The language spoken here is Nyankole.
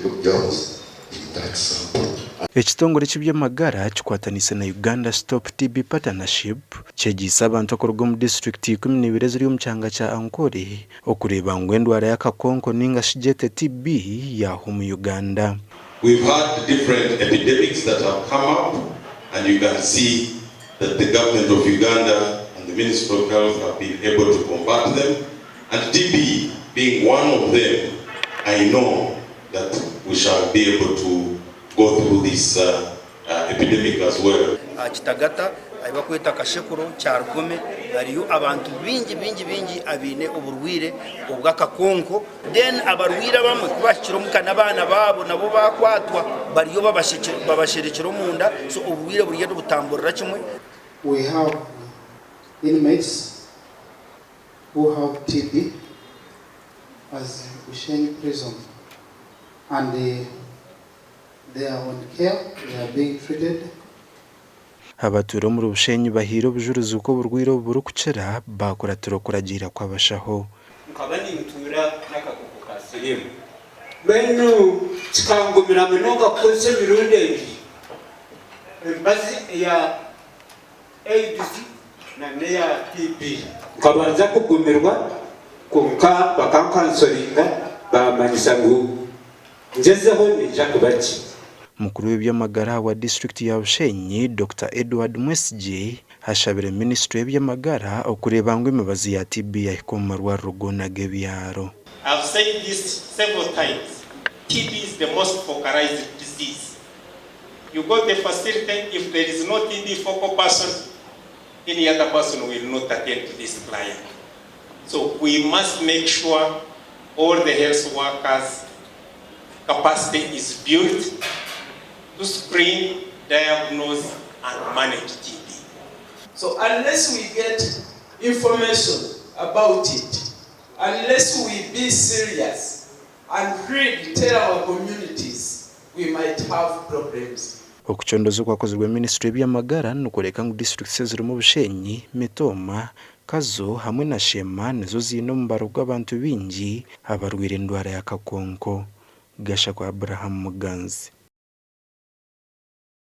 little girls in that sample. Ekitongore ky'eby'amagara kikwataniise na Uganda Stop TB Partnership kyegyeise abantu okuruga omu disiturikiti 12 eziri omu kyanga kya Ankole okureeba ngu endwara y'akakonko ninga shi gyete TB yaahwa omu Uganda. We've had different epidemics that have come up and you can see that the government of Uganda and the Ministry of Health have been able to combat them and TB being one of them, I know that we shall be able to go through this epidemic as well. Aha Kitagata ahi barikweta Kashekuro, Kyarugome hariyo abantu baingi baingi baingi abaine oburwaire obw'akakonko. Then abarwaire abamwe ku bahikire omuka n'abaana baabo nabo baakwatwa bariyo babasherekire omunda so oburwaire buriyo nibutamburira kimwe. We have inmates who have TB as Bushenyi prison and they are on care, they are being treated. Abatuura omuri Bushenyi bahaire obujurizi ku oburwaire obu burikukira baakuratira okuragiira kw'abashaho. Nkaba nintuura n'akakooko ka siriimu. Mbwenu kikangumira munonga kukozesa emirundi ebiri emibazi eya AIDS na n'eya TB. Nkabanza kugumirwa kwonka bakankansoringa baamanyisa ngu Ngyezeho naija kuba gye. Mukuru w'eby'amagara ahabwa disiturikiti ya Bushenyi, Dokita Edward Mwesigye ashabire minisiture y'eby'amagara okureeba ngu emibazi ya TB yahika omu marwariro goona ag'ebyaro. I've said this several times, TB is the most focalized disease. You go to a facility, if there is no TB focal person, any other person will not attend to this client. So we must make sure all the health workers capacity is built to screen, diagnose and manage TB. So unless we get information about it, unless we be serious and really tell our communities, we might have problems. Okucondooza okwakozirwe minisiture y'eby'amagara nikworeka ngu disiturikiti ezirimu Bushenyi, Mitooma, Kazo hamwe na Sheema nizo ziine omubaro gw'abantu baingi abarwaire endwara y'akakonko. Gashakwa Abraham Muganzi.